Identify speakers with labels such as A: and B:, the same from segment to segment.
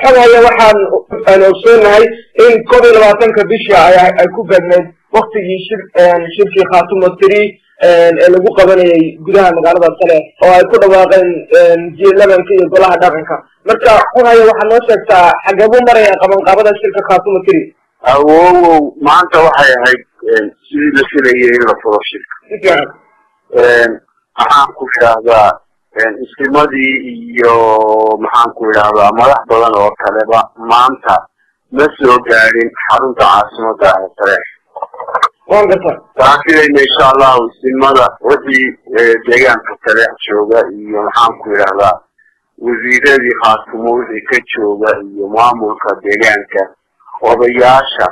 A: Xoghaye, waxaan aan ogsoonahay in 21-ka bisha ay ku beegneyd waktigii shirkii Khaatumo 3 ee lagu qabanayay gudaha magaalada Taleex, oo ay ku dhawaaqeen G11-ka iyo golaha dhaqanka. Marka xoghaye, waxaad noo sheegtaa xagee buu maraya qabanqaabada shirka Khaatumo 3?
B: Awowow, maanta waxay ahayd sidii la filayay in la furo shirka.
A: Si fiican.
B: Maxaan ku idhaahdaa, isimadii iyo maxaan ku idhaahdaa madax badan oo kaleba maanta ma soo gaadhin xarunta caasimada ah ee Taleex.
A: Waan garta.
B: Waxaan filayna insha Allahu isimada wixii deegaanka Taleex jooga iyo maxaan ku idhahdaa wasiiradii Khaatumo wixii ka jooga iyo maamulka deegaanka, odayaasha,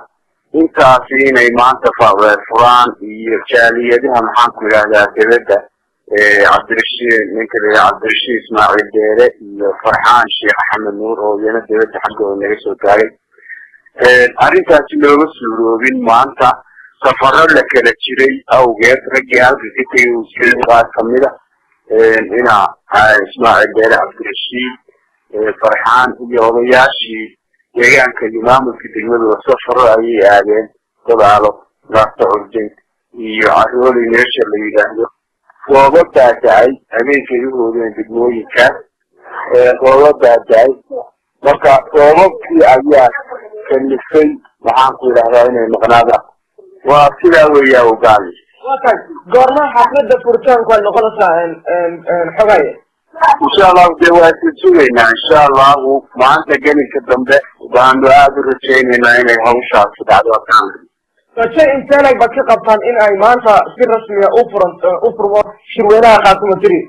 B: intaasi inay maanta furaan, iyo jaaliyadaha maxaan ku idhahdaa debedda, Cabdirashiid, ninka la yidhaha Cabdirashiid Ismaaciil Dheere iyo Farxaan Sheekh Axmed Nuur oo iyana debedda xaggooda naga soo gaaray. Arrintaasi looma suuroobin maanta, safaro la kala jiray awgeed. Raggii halka ka tegay wasiirada qaar kamida ina Ismaaciil Dheere, Cabdirashiid, Farxaan iyo odayaashii deegaanka iyo maamulka degmadooda safaro ayay aadeen Dadaalo, Laasta Curjin iyo Carooley meesha la yidhaahdo. Roobab baa da-ay habeenkay u hoodeen degmooyinkaas, roobab baa da-ay. Marka roobabkii ayaa kalifay maxaan ku idhahdaa inay maqnaadaan. Waa sidaa weeyaa ogaali.
A: Waa tahay. Goorma xafladda furitaanku ay noqonaysaa, xogaye?
B: Insha Allahu dee waa isla sugaynaa. Insha Allahu maanta gelinka dambe baanu aada u rajaynaynaa inay hawshaasi dhacdo akaan.
A: Raje intee leeg baad ka qabtaan in ay maanta si rasmiya u furan u furmo shirweynaha Khaatumo 3?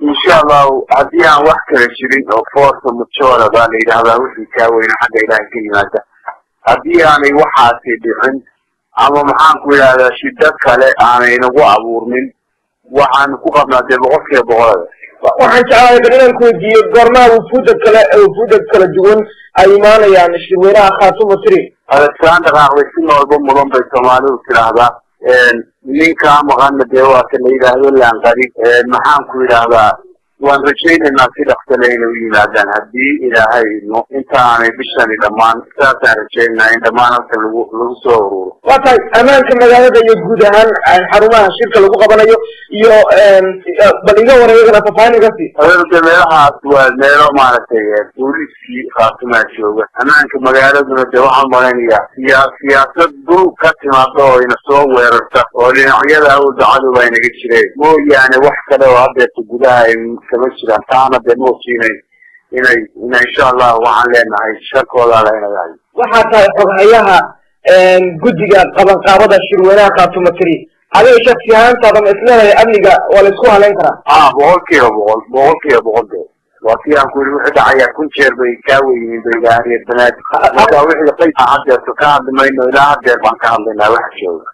B: Insha Allahu haddii aan wax kala jirin oo force majeure baa la yidhahdaa, wixii kaa weyna xagga Ilaahay ka yimaada, haddii aanay waxaasi dhicin ama maxaan ku idhahdaa shiddo kale aanay nagu abuurmin, waxaanu ku qabnaa dee 100%.
A: Waxaan jeclahay bal inaan ku weydiiyo goormaha wufuudda kala duwan ay imaanayaan shirweynaha Khaatumo 3?
B: Adagtaan dhaqaaqday si noolba mudan bay Soomaalidu tidhaahdaa. Ninkaa maqanna dee waa ka la yidhaahdo laanqari. Maxaan ku idhaahdaa, waan rajaynaynaa si dhaqsale inay u yimaadaan haddii Ilaahay idmo, inta aanay bishani dhammaan. Saasaan rajaynaynaa in dhammaan halka lagu soo ururo.
A: Waa tahay. Ammaanka magaalada iyo guud ahaan xarumaha shirka lagu qabanayo iyo bal iga war, iyagana faahfaahin iga sii.
B: Adeer, de meelahaas waa meelo maaragtay booliiskii Khaatumaa jooga. Ammaanka magaaladuna dee waxaan malaynayaa siyaasad dul ka timaada oo ina soo weerarta oo dhinacyada awalba cadow baa inaga jireen mooyaane, wax kale oo haddeerta gudaha ay kama jiraan. Taana dee moosiinay inay insha Allah waxaan leenahay sharkoodaa leenahay.
A: Waxaa tahay xoghayaha guddiga qabanqaabada shirweynaha Khaatumo 3. Adiga shaksi ahaantaada ma isleedahay amniga waa la isku haleyn karaa?
B: A, 100%, 100%. De waa si aan ku yidhi, wixii dhacayaa kun jeer bay kaa weyihiin bay yidhahaan reer banaadir. Marka wixii qayb haddeerto ka hadli mayno, ilaa haddeer baan ka hadlaynaa waxa jooga.